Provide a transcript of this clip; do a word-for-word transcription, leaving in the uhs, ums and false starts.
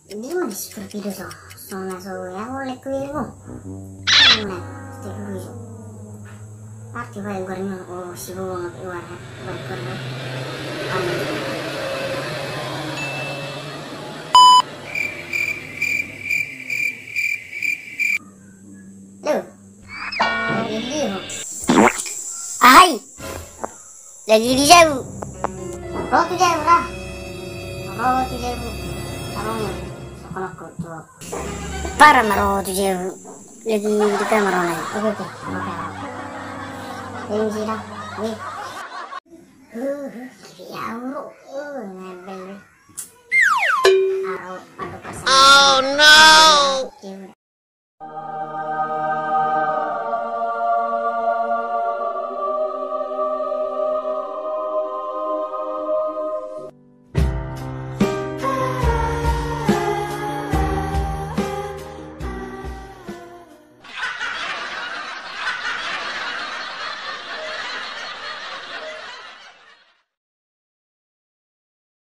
Di ma di si Scorpio so, so na so ya, oleh ku ibu. Mana, setiap dulu so. Parti baik goreng, oh, si bawa nggak keluar, baik goreng. Halo. Lagi di ho. Ahai. Lagi di jabu. Ro tu jabu ra. Ro tu jabu. Sarong. Sokonok ko tu. Para ma ro tu jabu. Lagi di kamar online. Oke, oke. Oke. Ini sih dah. Wih. Huh, huh, ya, bro. Uh, ngebel.